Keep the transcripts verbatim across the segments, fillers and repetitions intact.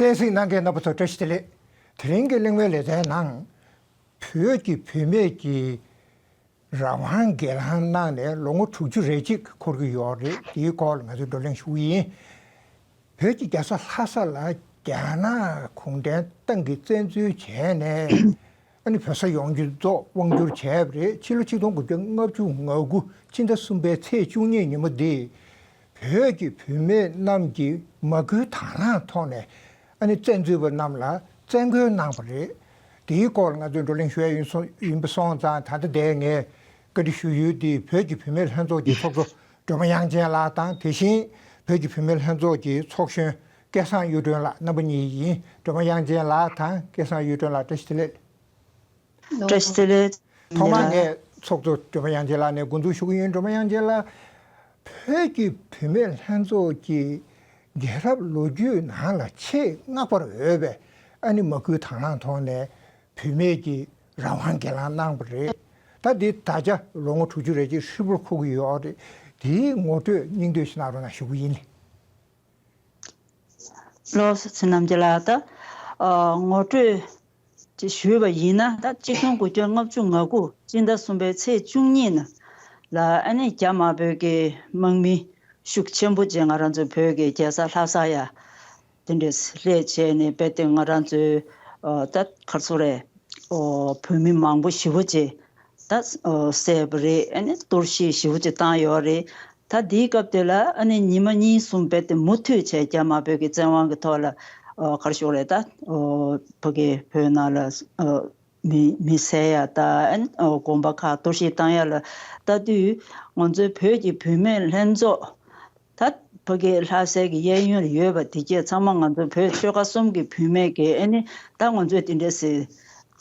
གཏན་གཟིགས་གནང་མཁན་རྣམ་པ་ཚོ་བཀྲ་ཤིས་བདེ་ལེགས། དེ་རིང་གི་གླེང་མོལ་ལེ་ཚན་ནང་། བོད་ཀྱི་བུད་མེད་ཀྱིས་རང་དབང་སྒེར་ལངས་གནང་ནས་ལོ་ངོ་དྲུག་ཅུ་རེ་གཅིག་འཁོར་གྱི་ཡོད་རེད། དེའི་སྐོར་ལ་ང་ཚོས་བགྲོ་གླེང་ཞུ་གི་ཡིན། བོད་ཀྱི་རྒྱལ་ས་ལྷ་ས་ལ་རྒྱ་ནག་གུང་ཁྲན་ཏང་གིས་བཙན་འཛུལ་བྱས་ནས། ཨ་ནི་བོད་ས་ཡོངས་རྫོགས་དབང་བསྒྱུར་བྱས་པ་རེད། ཕྱི་ལོ་ཆིག་སྟོང་དགུ་བརྒྱ་ལྔ་བཅུ་ང་དགུ་སྤྱི་ཟླ་གསུམ་པའི་ཚེས་བཅུ་གཉིས་ཉིན་མོ་འདི། བོད་ཀྱི་བུད་མེད་རྣམས་ཀྱིས་མ་སྐུལ་དང་བླངས་ཐོག་ནས། ཨ་ནི་བཙན་འཛུལ་པ་རྣམས་ལ་བཙན་རྒོལ་གནང་བ་རེད། དེའི་སྐོར་ང་ཚོས་བགྲོ་གླེང་ཞུ་ཡ་ཡིན་སོང་ཡིན་པ་སོང་ཙང་། ད་ལྟ་དེ་ངས་བཀའ་འདྲི་ཞུ་ཡུལ་འདི་བོད་ཀྱི་བུད་མེད་ལྷན་ཚོགས་ཀྱི་ཚོགས་གཙོ་སྒྲོལ་མ་དབྱངས་ཅན་ལགས་དང་། དེ་བཞིན་བོད་ཀྱི་བུད་མེད་ལྷན་ཚོགས་ཀྱི་ཚོགས་གཞོན་སྐལ་བཟང་གཡུ་སྒྲོན་ལགས། རྣམ་པ་གཉིས་ཡིན། སྒྲོལ་མ་དབྱངས་ཅན་ལགས་དང་སྐལ་བཟང་གཡུ་སྒྲོན་ལགས། བཀྲ་ཤིས་བདེ་ལེགས། བཀྲ་ཤིས་བདེ་ལེགས། ཐོག་མར་ངས་ཚོགས་གཙོ་སྒྲོལ་མ་དབྱངས་ཅན་ལགས་ནས་འགོ་འཛུགས་ཞུ་གི་ཡིན། སྒྲོལ་མ་དབྱངས་ཅན་ལགས། བོད་ཀྱི་བུད་མེད་ལྷན་ཚོགས་ཀྱི་རྒྱལ་རབས་ལོ་རྒྱུས་ནང་ལ་ཆེས་བསྔགས་པར་འོས་པའི། ཨ་ནི་མ་སྐུལ་དང་བླངས་ཐོག་ནས་བུད་མེད་ཀྱིས་རང་དབང་སྒེར་ལངས་གནང་བ་རེད། ད་འདི་ད་ཆ་ལོ་ངོ་དྲུག་ཅུ་རེ་གཅིག་ཧྲིལ་པོར་འཁོར་གྱི་ཡོད་རེད། དེའི་ངོ་སྤྲོད་སྙིང་བསྡུས་ཤིག་གནང་རོགས་གནང་ཞུ་གི་ཡིན། ལགས་སོ། ཚེ་རྣམ་རྒྱལ་ལགས། ད་ཨ་ངོ་སྤྲོད་ཅིག་ཞུས་པ་ཡིན་ན། ད་ཆིག་སྟོང་དགུ་བརྒྱ་ལྔ་བཅུ་ང་དགུ་སྤྱི་ཟླ་གསུམ་པའི་ཚེས་བཅུ་གཉིས་ནང་ལ། ཨ་ནི་རྒྱ་དམར་པོའི་གི་དམག་མི་ཤུགས་ཆེན་པོ་ཅིག་ང་རང་ཚོའི་བོད་ཀྱི་རྒྱལ་ས་ལྷ་ས་ཡ་དེ་འདྲས་སླེབས་བྱས་ནས། རྦད་དེ་ང་རང་ཚོའི་ཨ་ད་ག་རེ་ཟེར་དགོས་རེད། ཨོ་བོད་མི་མང་པོ་ཞེ་པོ་ཅིག་ད་ཨོ་བསད་པ་རེད། ཨ་ནི་གཏོར་བཤིག་ཞེ་པོ་ཅིག་བཏང་ཡོད་རེད། ད་འདིའི་སྐབས་དེ་ལ་ཨ་ནི་ཉི་མ་གཉིས་གསུམ་རྦད་དེ་མུ་མཐུད་བྱས། རྒྱ་དམར་པོའི་གི་བཙན་དབང་གི་ཐོག་ལ་ཨོ་ག་རེ་ཟེར་དགོས་རེད། ད་ཨོ་ཕ་གི་བོད་ནང་ལ་ཨོ་མི་མི་བསད་ཡ་དང་། ཨ་ནི་ཨོ་དགོན་པ་ཁག་གཏོར་བཤིག་བཏང་ཡ་ལ་ལྟ་དུས། ང་ཚོའི་བོད་ཀྱི་བུད་མེད་ལྷན་ཚོགས། ད་ཕ་གི་ལྷ་སའི་གི་གཡས་གཡོན་ལ་ཡོད་པ་དེ་གྱད་ཚང་མ་ང་ཚོ་བོད་ཆོལ་ཁ་གསུམ་གྱི་བུད་མེད་ཀྱིས། ཨ་ནི་ད་ང་ཚོས་དེ་འདྲས་སེ་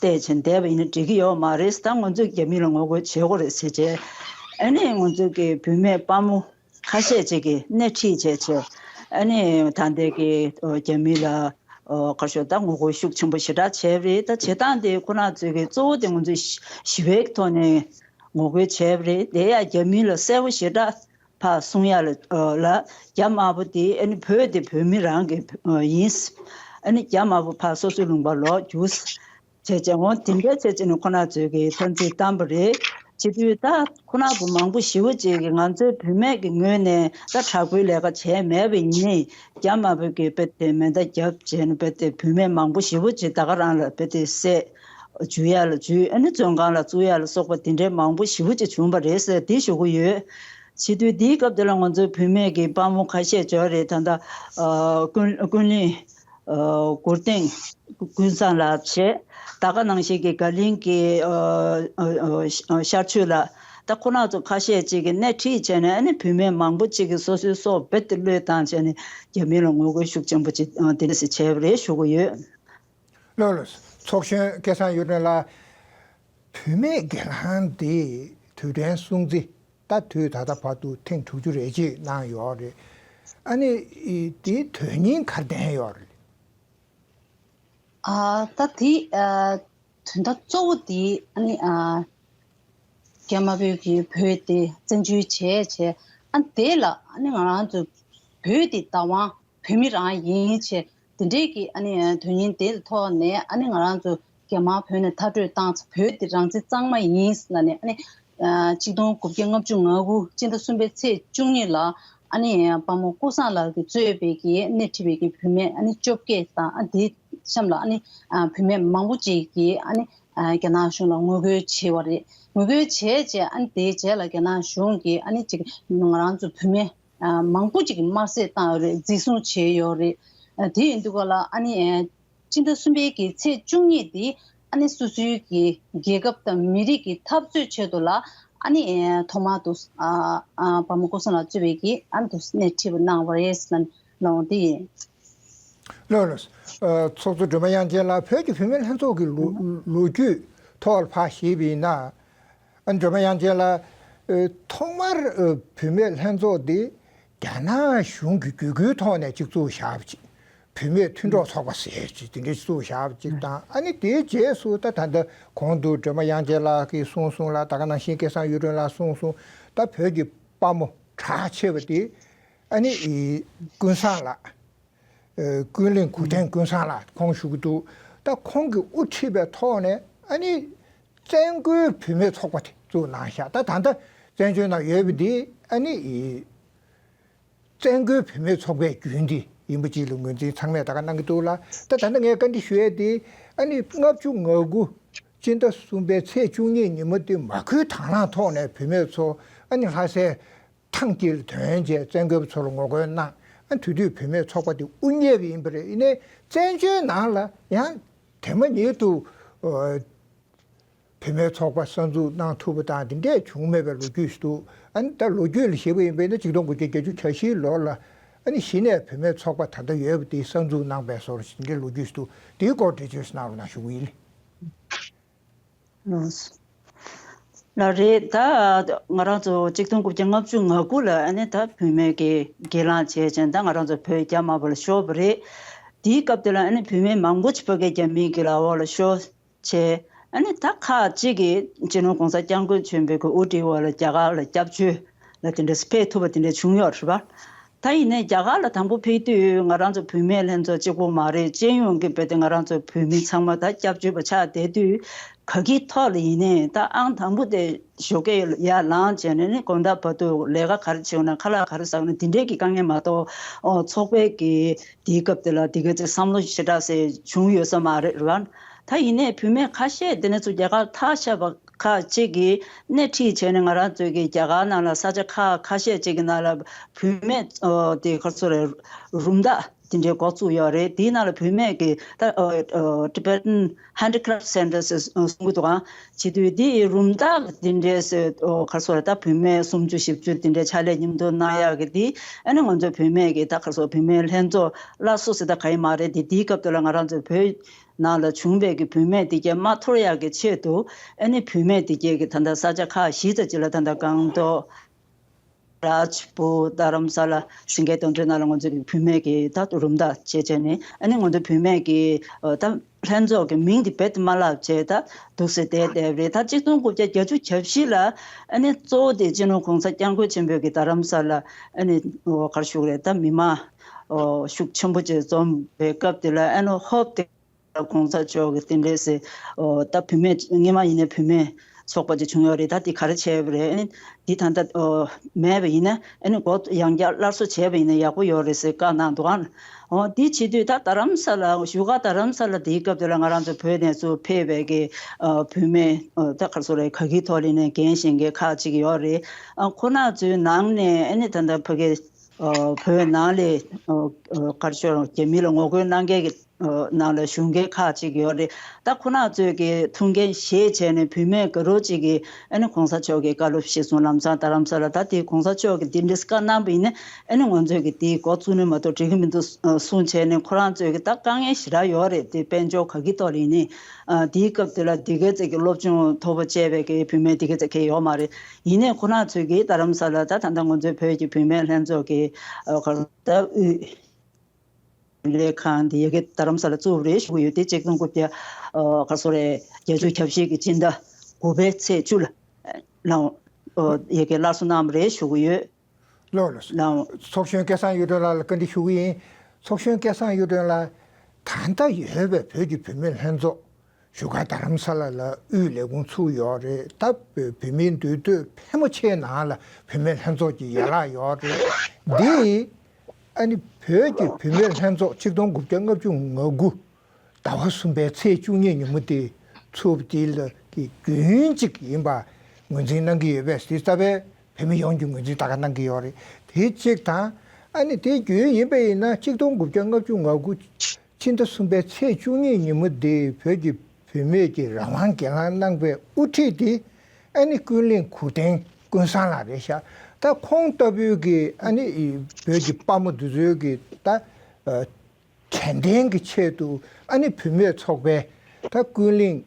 བལྟས་བྱས་བསྡད་པ་ཡིན་ན་འགྲིག་གི་ཡོད་མ་རེད། ད་ང་ཚོས་རྒྱ་མི་ལ་ངོ་རྒོལ་བྱེད་དགོས་རེད་ཟེར་བྱས། ཨ་ནི་ང་ཚོ་གི་བུད་མེད་དཔའ་མོ་ཁ་ཤས་ཅིག་གིས་སྣེ་ཁྲིད་བྱས་བྱས། ཨ་ནི་ད་ལྟའི་གི་རྒྱ་མི་ལ་ཨོ་ག་རེ་ཟེར། ད་ངོ་རྒོལ་ཤུགས་ཆེན་པོ་ཞེ་དྲག་བྱས་པ་རེད། ད་བྱེད་སྟངས་དེ་ཁོ་རང་ཚོའི་གི་གཙོ་བོ་དེ་ང་ཚོས་ཞི་བའི་ཐོག་ནས་ངོ་རྒོལ་བྱས་པ་རེད། དེ་ཡང་རྒྱ་མི་ལ་གསལ་པོ་ཞེ་དྲག་ཕར་གསུང་ཡ་ལ་ཨ་ལ། རྒྱ་དམར་པོ་དེ་ཨ་ནི་བོད་དེ་བོད་མི་རང་གི་ཨ་ཡིན། ཨ་ནི་རྒྱ་དམར་པོ་ཕར་སོ་སོའི་ལུང་པར་ལོག་རྒྱུགས་བྱས་བྱས། འོ་དེ་འདྲ་བྱས་བྱས་ནས་ཁོ་རང་ཚོས་གི་འཐབ་འཛིང་བཏང་པ་རེད། བྱེད་དུས་ད་ཁོ་རང་ཚོ་མང་པོ་ཞེ་པོ་ཅིག་གིས་ང་ཚོའི་བུད་མེད་ཀྱི་ངོས་ནས་ད་དྲག་པོའི་ལས་ཀ་བྱས་མེད་པ་ཡིན་ནའི། རྒྱ་དམར་པོ་གིས་རྦད་དེ་མེ་མདའ་བརྒྱབ་བྱས་ནས་རྦད་དེ་བུད་མེད་མང་པོ་ཞེ་པོ་ཅིག་ད་ག་རང་ལ་རྦད་དེ་བསད། འཇུ་ཡ་ལ་འཇུས། ཨ་ནི་བཙོན་ཁང་ལ་བཙུགས་ཡ་ལ་སོགས་པ་དེ་འདྲའི་མང་པོ་ཞེ་པོ་ཅིག་བྱུང་བ་རེད་ཟེར་དེ་ཞུ་གི་ཡོད། བྱེད་དུས་དེའི་སྐབས་དེ་ལ་ང་ཚོའི་བུད་མེད་ཀྱི་དཔའ་མོ་ཁ་ཤས་ཡོད་རེད། ད་ལྟ་ཨ་ཀུན་ཀུན་གླེང་ཨ་གུར་སྟེང་ཀུན་བཟང་ལགས་བྱས། ད་ག་ནང་བཞིན་གྱི་དགའ་གླིང་གི་ཨ་ཨ་ཨ་ཤར་ཆོས་ལགས། ད་ཁོ་རང་ཚོ་ཁ་ཤས་ཅིག་གིས་སྣེ་ཁྲིད་བྱས་ནས། ཨ་ནི་བུད་མེད་མང་པོ་ཅིག་གིས་སོ་སོའི་སྲོག་རྦད་དེ་བློས་བཏང་བྱས་ནས་རྒྱ་མི་ལ་ངོ་རྒོལ་ཤུགས་ཆེན་པོ་ཅིག་ཨ་དེ་འདྲ་ཞིག་བྱས་པ་རེད་ཞུ་གི་ཡོད། ལགས་ལགས། ཚོགས་གཞོན་སྐལ་བཟང་གཡུ་སྒྲོན་ལགས། བུད་མེད་སྒེར་ལངས་དེ་དུས་དྲན་སྲུང་བརྩི་ད་དུས་ད་ལྟ་བར་དུ་ཐེངས་དྲུག་ཅུ་རེ་གཅིག་གནང་ཡོད་རེད། ཨ་ནི་དེའི་དོན་སྙིང་ག་རེ་ལྡན་ཡོད་རེད། ཨ་ད་དེ་ཨ་དོན་དག་གཙོ་བོ་དེ་ཨ་ནི་ཨ་རྒྱ་དམར་པོས་ཀྱི་བོད་དེ་བཙན་འཛུལ་བྱས་བྱས། ཨ་དེ་ལ་ཨ་ནི་ང་རང་ཚོ་བོད་དེ་བདག་དབང་བོད་མི་རང་ཡིན་བྱས། དེ་འདྲའི་གི་ཨ་ནི་དོན་སྙིང་དེ་ཐོག་ནས་ཨ་ནི་ང་རང་ཚོ་རྒྱ་དམར་བོད་ནས་མཐར་སྐྲོད་བཏང་ཚེ་བོད་དེ་རང་བཙན་གཙང་མ་ཡིན་ཟེར་ནས། ཨ་ནི་ཨ་ཆིག་སྟོང་དགུ་བརྒྱ་ལྔ་བཅུ་ང་དགུ་སྤྱི་ཟླ་གསུམ་པའི་ཚེས་བཅུ་གཉིས་ལ་ཨ་ནི་དཔའ་མོ་ཀུན་བཟང་ལགས་ཀྱིས་གཙོས་པའི་གི་སྣེ་ཁྲིད་པའི་གི་བུད་མེད་ཨ་ནི་བཅོ་བརྒྱད་དང་། ཨ་དེ་གཤམ་ལ་ཨ་ནི་ཨ་བུད་མེད་མང་པོ་ཅིག་གིས་ཨ་ནི་ཨ་རྒྱ་ནག་གཞུང་ལ་ངོ་རྒོལ་བྱས་པ་རེད། ངོ་རྒོལ་བྱས་རྗེས་ཨ་ནི་དེའི་རྗེས་ལ་རྒྱ་ནག་གཞུང་གིས་ཨ་ནི་ཅིག་ང་རང་ཚོ་བུད་མེད་ཨ་མང་པོ་ཅིག་གི་དམར་གསོད་བཏང་ཡོད་རེད། འཛིན་བཟུང་བྱས་ཡོད་རེད། ཨ་དེ་ཡིན་དུས་ག་ལ་ཨ་ནི་ཨ་སྤྱི་ཟླ་གསུམ་པའི་གི་ཚེས་བཅུ་གཉིས་དེ་ཨ་ནི་སོ་སོའི་གི་རྒྱལ་ཁབ་དང་མི་རིགས་ཀྱི་འཐབ་རྩོད་ཆེད་དུ་ལ་ཨ་ནི་ཨ་ཐོག་མར་དུ་ཨ་ཨ་དཔའ་མོ་ཀུན་བཟང་ལགས་གཙོས་པའི་གི་ཨ་ནི་དུ་སྣེ་ཁྲིད་པ་གནང་བ་རེད་ཟེར་ལབ་ཡོང་དེ་ཡིན། ལགས་ལགས། ཨ་ཚོགས་གཙོ་སྒྲོལ་མ་དབྱངས་ཅན་ལགས། བོད་ཀྱི་བུད་མེད་ལྷན་ཚོགས་ཀྱི་ལོ་ལོ་རྒྱུས་ཐོག་ལ་ཕར་ཞིབ་ཡིན་ན། ཨ་སྒྲོལ་མ་དབྱངས་ཅན་ལགས། ཨ་ཐོག་མར་ཨ་བུད་མེད་ལྷན་ཚོགས་འདི་རྒྱ་ནག་གཞུང་གི་བརྒྱུད་སྐུལ་ཐོག་ནས་ཅིག་བཙུགས་བཞག་པ་ཅིག་བུད་མེད་མཐུན་གྲོགས་ཚོགས་པ་ཟེར་ཅིག་དེ་འདྲ་བཙུགས་བཞག་པ་ཅིག་དང་། ཨ་ནི་དེའི་རྗེས་སུ་ད་ད་ལྟ་གོང་དུ་སྒྲོལ་མ་དབྱངས་ཅན་ལགས་ཀྱིས་གསུངས་སོང་ལ། ད་ག་ནང་བཞིན་སྐལ་བཟང་གཡུ་སྒྲོན་ལགས་གསུངས་སོང་། ད་བོད་ཀྱི་དཔའ་མོ་གྲགས་ཆེ་བ་དེ་ཨ་ནི་ཀུན་བཟང་ལགས། ཨ་ཀུན་གླེང་གུར་སྟེང་ཀུན་བཟང་ལགས་ཁོང་བཞུགས་ཀྱི་འདུག་ད་ཁོང་གིས་དབུ་ཁྲིད་པའི་ཐོག་ནས་ཨ་ནི་བཙན་རྒོལ་བུད་མེད་ཚོགས་པ་དེ་བཙུགས་གནང་ཤག་ད་ད་ལྟ་བཙན་བྱོལ་ནང་ཡོད་པ་འདི་ཨ་ནི་བཙན་རྒོལ་བུད་མེད་ཚོགས་པའི་རྒྱུན་འདི་ཡིན་པ་ཅིག་ལ་ངོས་འཛིན་ཚང་མས་ད་ག་གནང་གི་འདུག་ལ། ད་ད་ལྟ་ངས་བཀའ་འདྲི་ཞུ་ཡས་དེ་ཨ་ནི་ལྔ་བཅུ་ང་དགུ་སྤྱི་ཟླ་གསུམ་པའི་ཚེས་བཅུ་གཉིས་ཉིན་མོ་དེ་མ་ཁུལ་དང་བླངས་ཐོག་ནས་བུད་མེད་ཚོ་ཨ་ནི་ལྷ་སའི་ཐང་དཀྱིལ་ཐོན་རྗེས་བཙན་རྒོལ་པ་ཚོ་ལ་ངོ་རྒོལ་གནང་། ཨ་དེ་དུས་བུད་མེད་ཚོགས་པ་དེ་དབུ་བརྙེས་པ་ཡིན་པ་རེད། ཡིན་ནའི་བཙན་བྱོལ་ནང་ལ་ཡང་དེ་མ་ཉིད་དུ་ཨ་བུད་མེད་ཚོགས་པ་གསར་འཛུགས་གནང་ཐུབ་པ་དང་དེ་འདྲས་བྱུང་མེད་པའི་ལོ་རྒྱུས་ཤིག་འདུག་ཨ་ནི་ད་ལོ་རྒྱུས་ལ་བཞེས་པ་ཡིན་པས་ན་ཆིག་སྟོང་དགུ་བརྒྱ་བརྒྱད་ཅུ་གྱ་བཞིའི་ལོ་ལ་ཨ་ནི་གཞི་ནས་བུད་མེད་ཚོགས་པ་ད་ལྟ་ཡོད་པ་དེ་གསར་འཛུགས་གནང་པའི་བཟོ་འདྲ་ཞིག་འདྲའི་ལོ་རྒྱུས་ཤིག་འདུག་དེའི་སྐོར་འགྲེལ་བརྗོད་ཞིག་གནང་རོགས་གནང་ཞུ་གི་ཡིན། ལགས་རེད། ད་ང་རང་ཚོ་ཆིག་སྟོང་དགུ་བརྒྱ་ལྔ་བཅུ་ང་དགུ་ལ་ཨ་ནི་ད་བུད་མེད་ཀྱི་སྒེར་ལངས་བྱས་ཙང་ད་ང་རང་ཚོ་བོད་རྒྱ་དམར་པོ་ལ་ཤོར་བ་རེད། དེའི་སྐབས་དེ་ལ་ཨ་ནི་བུད་མེད་མང་པོ་ཅིག་ཕ་གིའི་རྒྱ་མིའི་གི་ལག་འོག་ལ་ཤོར་བྱས། ཨ་ནི་ད་ཁག་ཅིག་གིས་སྤྱི་ནོར་༸གོང་ས་༸སྐྱབས་མགོན་ཆེན་པོའི་གི་དབུ་ཁྲིད་འོག་ལ་རྒྱ་གར་ལ་སྐྱབས་བཅོལ་ལ་དེ་འདྲ་ཕེབས་ཐུབ་པ་དེ་འདྲ་བྱུང་ཡོད་རེད་པ། ད་ཡིན་ནའི་རྒྱ་གར་ལ་དང་པོ་ཕེབས་དུས་ང་རང་ཚོ་བུད་མེད་ལྷན་ཚོགས་གཅིག་པོ་མ་རེད། སྤྱི་ཡོངས་ཀྱི་དཔེ་དེ་ང་རང་ཚོ་བོད་མི་ཚང་མ་ད་སྐྱབས་བཅོལ་བ་ཆགས་བསྡད་དུས་ག་གི་ཐོག་ལ་ཡིན་ནའི་ད་ཨང་དང་པོ་དེ་ཞོགས་ཀས་ཡར་ལངས་བྱས་ནས་ནི་དགོང་དག་བར་དུ་ལས་ཀ་ག་རེ་བྱེད་དགོས་ན་ཁ་ལག་ག་རེ་ཟ་དགོས་ན་དེ་འདྲས་ཀྱི་དཀའ་ངལ་མ་གཏོགས། ཨོ་ཚོགས་པའི་གི་དེའི་སྐབས་དེ་ལ་དེ་ག་ཚོད་བསམ་བློ་ཞེ་དྲག་ཟེར་བྱུང་ཡོད་ས་མ་རེད་ར། ད་ཡིན་ནའི་བུད་མེད་ཁ་ཤས་དེ་ནས་ཚུར་རྒྱ་གར་ཐག་ཆད་པ་ཁག་ཅིག་གིས་སྣེ་ཁྲིད་བྱས་ནས་ང་རང་ཚོའི་གི་རྒྱ་གར་ནང་ལ་ས་ཆ་ཁག་ཁ་ཤས་ཅིག་གི་ནང་ལ་བུད་མེད་ཨོ་དེ་ག་རེ་ཟེར་རུམ་བཏགས་དེ་འདྲའི་འགོ་བཙུགས་ཡོད་རེད། དེའི་ནང་ལ་བུད་མེད་ཀྱི་ད་ཨོ་ཨོ་Tibetan Handicraft Centre་ཟེར་གསུང་གི་འདུག་ག་བྱེད་དུས་དེ་རུམ་བཏགས་དེ་འདྲའི་ཟེར་ཨོ་ག་རེ་ཟེར་ད་བུད་མེད་སུམ་ཅུ་བཞི་བཅུ་དེ་འདྲའི་ཕྱག་ལས་མཉམ་དུ་གནང་ཡག་གི་དེ་ཨ་ནི་ང་ཚོའི་བུད་མེད་ཀྱི་ད་ག་རེ་ཟེར་བུད་མེད་ལྷན་ཚོགས་སླར་གསོ་ཟེར་ད་ག་ཡི་མ་རེད། དེ་དེའི་སྐབས་དེ་ལ་ང་རང་ཚོའི་བོད་ནང་ལ་བྱུང་བའི་གི་བུད་མེད་དེ་གས་མ་འཐོར་ཡག་གི་ཆེད་དུ་ཨ་ནི་བུད་མེད་དེ་གས་ཀྱི་ད་ལྟ་ས་ཆ་ཁག་བཞི་ཙམ་ཅིག་ལ་ད་ལྟ་སྒང་ཏོག་རཱཇ་པུར་རྡ་རམ་ས་ལ་སེང་གེ་སྟོང་ཕྲག་ནང་ལ་ང་ཚོའི་བུད་མེད་ཀྱི་ད་རུམ་བཏགས་བྱས་བྱས་ནས་ཨ་ནི་ང་ཚོའི་བུད་མེད་ཀྱི་ད་ལྷན་ཚོགས་ཀྱི་མིང་དེ་རྦད་དེ་མ་བརླག་བྱས་ད་འདུག་སེ་བསྡད་བསྡད་རེད། ད་ཆིག་སྟོང་དགུ་བརྒྱ་བརྒྱད་ཅུ་གྱ་བཞི་ལ་ཨ་ནི་གཙོ་བོ་དེ་སྤྱི་ནོར་༸གོང་ས་༸སྐྱབས་མགོན་ཆེན་པོའི་གི་རྡ་རམ་ས་ལ་ཨ་ནི་ག་རེ་ཞུ་དགོས་རེད། ད་མི་མང་ཤུགས་ཆེན་པོ་ཅིག་འཛོམས་པའི་སྐབས་དེ་ལ་ཨ་ནི་ཧོབ་སྟེ། གོང་ས་མཆོག་གི་རྟེན་འབྲེལ་ཟེར། ཨོ་ད་བུད་མེད་སྔོན་མ་ཡིན་ནའི་བུད་མེད་ཚོགས་པ་ཅིག་བྱུང་ཡོད་རེད། ད་དེ་ག་རེ་བྱས་པ་རེད། ཨ་ནི་འདི་ད་ལྟ་ཨོ་མེད་པ་ཡིན་ན་ཨ་ནི་འགོ་ཡང་བསྐྱར་སླར་གསོ་བྱས་པ་ཡིན་ན་ཡག་པོ་ཡོད་རེད་ཟེར་བཀའ་གནང་འདུག་ཨ། ཨོ་དེ་བྱེད་དུས་ད་རྡ་རམ་ས་ལ་བཞུགས་སྒར་རྡ་རམ་ས་ལ་དེའི་སྐབས་དེ་ལ་ང་རང་ཚོ་བོད་ནས་ཚུར་ཕེབས་པའི་གི་ཨོ་བུད་མེད་ཨོ་ད་ག་རེ་ཟེར་རེད། ག་གི་ཐོག་ལ་ནས་འགན་བཞེས་མཁན་ཁག་ཅིག་ཡོད་རེད། ཨ་ཁོ་ན་ཚོའི་ནང་ནས་ཨ་ནི་ད་ལྟ་ཕ་གི་ཨོ་བོད་ནང་ལ་ཨོ་ཨོ་ག་རེ་ཟེར་རྒྱ་མི་ལ་ངོ་རྒོལ་གནང་མཁན་གི་ནང་ལ་ཞུགས་མཁན་ཁག་ཅིག་ཡོད་རེད། ད་ཁོ་ན་ཚོས་ཀྱི་ཐུགས་འགན་བཞེས་བྱས་ནས་བུད་མེད་དགའ་རབ་ཅིག་གིས་ཨ་ནི་གོང་ས་མཆོག་གི་བཀའ་སློབ་གཞིར་བཟུང་ལམ་སང་རྡ་རམ་ས་ལ་ད་དེ་གོང་ས་མཆོག་གིས་དེ་འདྲའི་བཀའ་གནང་བ་ཡིན་ན་ཨ་ནི་ང་ཚོས་ཀྱི་དེའི་འགོ་བཙུགས་ནི་མ་གཏོགས་འགྲིག་གི་མི་འདུག་གསུངས་བྱས་ནས་ཁོ་རང་ཚོས་ཀྱི་ད་དཀའ་ངལ་ཞེ་དྲག་ཡོད་རེད། དེ་དཔལ་འབྱོར་ག་གི་ཐོག་ལ་ཡིན་ནའི་དེའི་སྐབས་དེ་ལ་དེ་ག་ཚད་ཀྱི་སློབ་སྦྱོང་མཐོ་པོ་བྱས་པའི་ཀྱི་བུད་མེད་དེ་ག་ཚད་ཀྱི་ཡོད་མ་རེད། ཡིན་ནའི་ཁོ་རང་ཚོས་ཀྱི་རྡ་རམ་ས་ལ་ད་ད་ལྟ་ང་ཚོའི་བོད་ཀྱི་བུད་མེད་ལྷན་ཚོགས་ཀྱི་ད་དབུས། ལས་ཁང་འདི་ཡ་གི་རྡ་རམ་ས་ལ་བཙུགས་རེད་ཞུ་གི་ཡོད། དེ་ཆིག་སྟོང་དགུ་བརྒྱ་ཨ་ག་རེ་ཟེར་རེད། བརྒྱད་ཅུ་གྱ་བཞི་གི་སྤྱི་ཟླ་དགུ་པའི་ཚེས་བཅུ་ལ་ལ་ཡ་གི་སླར་གསོ་གནང་བ་རེད་ཞུ་གི་ཡོད། ལགས་ལགས་སོ། ལགས། ཚོགས་གཞོན་སྐལ་བཟང་གཡུ་སྒྲོན་ལགས་ལ་བཀའ་འདྲི་ཞུ་གི་ཡིན། ཚོགས་གཞོན་སྐལ་བཟང་གཡུ་སྒྲོན་ལགས། ད་ལྟ་ཡོད་པའི་བོད་ཀྱི་བུད་མེད་ལྷན་ཚོགས་བཞུགས་སྒར་རྡ་རམ་ས་ལ་ལ་དབུས་ལས་ཁུངས་ཚུགས་ཡོད་རེད། ད་བོད་མིའི་འདུས་སྡོད་ཕལ་མོ་ཆེའི་ནང་ལ་བུད་མེད་ལྷན་ཚོགས་ཀྱི་ཡན་ལག་ཡོད་རེད། འདི་ཨ་ནི་བོད་ཀྱི་བུད་མེད་ལྷན་ཚོགས་ཆིག་སྟོང་དགུ་བརྒྱ་ལྔ་བཅུ་ང་དགུ་ཟླ་བ་གསུམ་པའི་ཚེས་བཅུ་གཉིས་ཉིན་མོ་དེ་ཚུགས་པ་དེ་ལ་གི་རྒྱུན་གཅིག་ཡིན་པ་ངོས་འཛིན་གནང་གི་ཡོད་པས། དེ་རྩ་བའི་བོད་མི་ཡོངས་ཀྱི་ངོས་འཛིན་ད་ག་གནང་གི་ཡོད་རེད། དེ་གཅིག་དང་། ཨ་ནི་དེ་རྒྱུན་ཡིན་པ་ཡིན་ན་ཆིག་སྟོང་དགུ་བརྒྱ་ལྔ་བཅུ་ང་དགུ་ཕྱི་ཟླ་གསུམ་པའི་ཚེས་བཅུ་གཉིས་ཉིན་མོ་དེ་བོད་ཀྱི་བུད་མེད་ཀྱི་རང་དབང་སྒེར་ལངས་གནང་པའི་དབུ་ཁྲིད་དེ་ཨ་ནི་ཀུན་གླེང་གུར་སྟེང་ཀུན་བཟང་ལགས་རེད་ཤག་ད་ཁོང་ལྟ་བུའི་གི་ཨ་ནི་བོད་ཀྱི་དཔའ་མོ་འདི་ཚོའི་གི་ད་ཨ་དྲན་རྟེན་གྱི་ཆེད་དུ་ཨ་ནི་བུད་མེད་ཚོགས་པའི་ད་ཀུན་གླེང་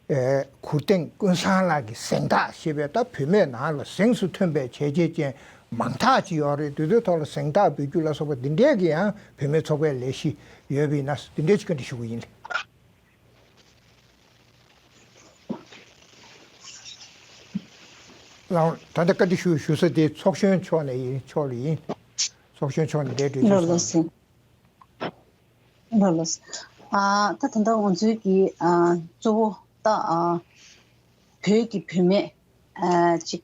ཨེ་གུར་སྟེང་ཀུན་བཟང་ལགས་ཀྱི་གཟེངས་རྟགས་ཞེས་པའི་ད་བུད་མེད་ནང་ལ་གཟེངས་སུ་ཐོན་པའི་བྱས་རྗེས་ཅན་མང་དག་ཅིག་ཡོད་རེད། དེ་ཚོའི་ཐོག་ལ་གཟེངས་རྟགས་འབུལ་རྒྱུ་ལ་སོགས་པ་འདི་འདྲས་ཀྱི་ཡང་བུད་མེད་ཚོགས་པའི་ལས་གཞི་ཡོད་པ་ཡིན་ན་འདི་འདྲས་ཅིག་བཀའ་འདྲི་ཞུ་གི་ཡིན། ལགས། ད་ལྟ་བཀའ་འདྲི་ཞུ་ཞུ་ས་དེ་ཚོགས་གཞོན་མཆོག་ནས་ཡིན། མཆོག་ལ་ཡིན། ཚོགས་གཞོན་མཆོག་ནས་འདས་གྲོལ་ཞུ་ལགས་སོང་། ལགས་སོ། ལགས་ལགས། ཨ་ད་ད་ལྟ་ང་ཚོའི་གི་ཨ་གཙོ་བོ་ད་ཨ་བོད་ཀྱི་བུད་མེད་ཨ་ཅིག་